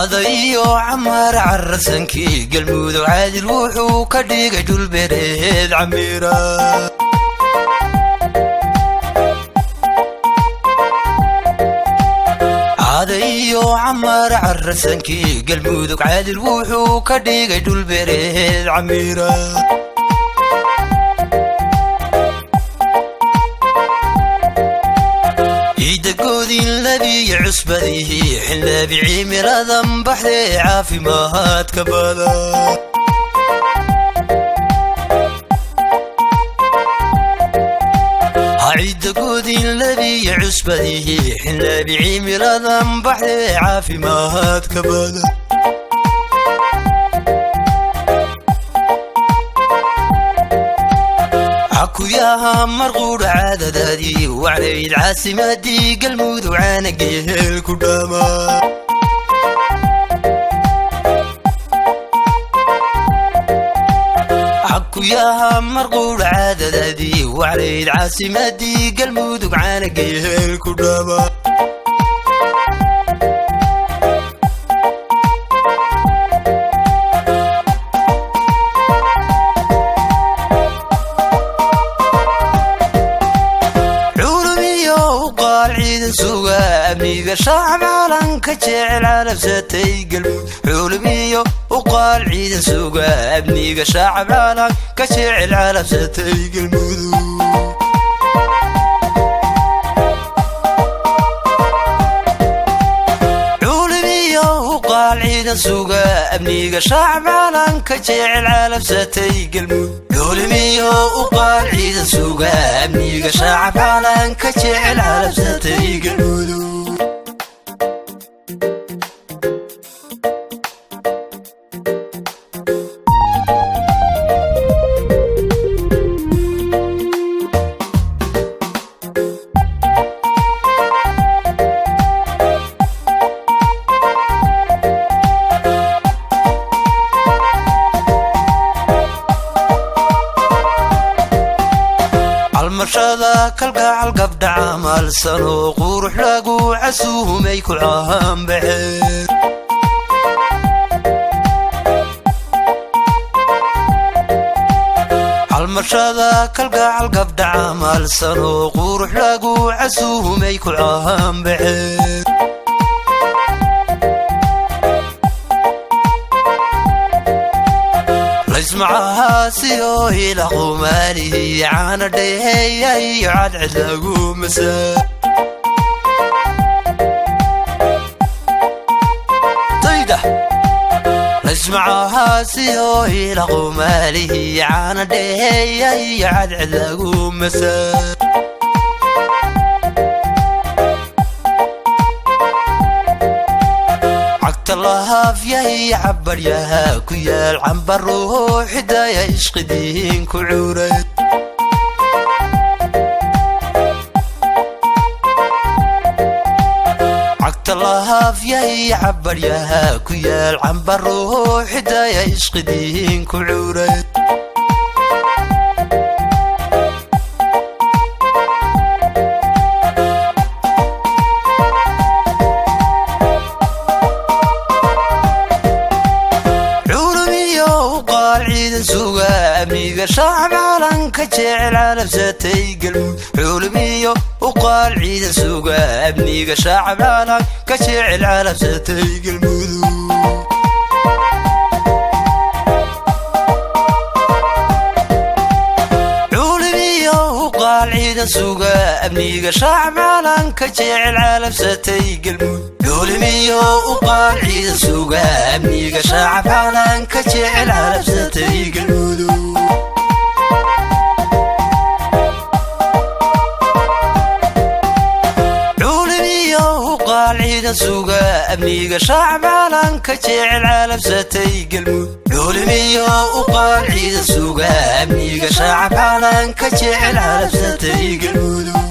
Cadayo Camar cararsankii Galmudug, Caadil wuxuu ka dhigay dhulbereed camiira. Cadayo Camar cararsankii Galmudug, Caadil wuxuu ka dhigay dhulbereed camiira. Ciidagoodin labiyo cusbadihii xinlaabi cimiladan baxdee caafimaadka badan. Ciidagoodin labiyo cusbadihii xinlaabi cimiladan baxdee caafimaadka badan. Cakuyaha marquudha caadadaadii wacnayd caasimadii Galmudug, caanageel ku dhama. Cakuyaha marquudha caadadaadii wacnayd caasimadii Galmudug, caanageel ku dhama. Culumiyo uqaal ciidan suga amniga shacab caalanka jecel calabsatay Galmudug. Culumiyo uqaal ciidan suga amniga shacab caalanka jecel calabsatay Galmudug. Culumiyo uqaal ciidan suga amniga shacab caalanka jecel calabsatay Galmudug. Culumiyo uqaal ciidan suga amniga shacab caalanka jecel calabsatay Galmudug. Almashada kalgacal gabdha camalsano qurux lagu casuumay ku caanbaxeen. Almashada kalgacal gabdha camalsano qurux lagu casuumay ku caanbaxeen. Laysmacahaasiyo ila qumaalihi caana dheheeya iyo cadced lagu masaa tayda. Laysmacahaasiyo ila qumaalihi caana dheheeya iyo cadced lagu masaa. Cagta lahaafyahay cabaryaha ku yaal cambaruhu xidaya ishqidiin ku cuuray. Cagta lahaafyahay cabaryaha ku yaal cambaruhu xidaya ishqidiin ku cuuray. Culumiyo uqaal ciidan suga amniga shacab caalanka jecel calabsatay Galmudug. Culumiyo uqaal ciidan suga amniga shacab caalanka jecel calabsatay Galmudug. Culumiyo uqaal ciidan suga amniga shacab caalanka jecel calabsatay Galmudug. Culumiyo uqaal ciidan suga amniga shacab caalanka jecel calabsatay Galmudug. Culumiyo uqaal ciidan suga amniga shacab caalanka jecel calabsatay Galmudug. Culumiyo uqaal ciidan suga Amniga shacab calanka jecel, calabsatay Galmudug.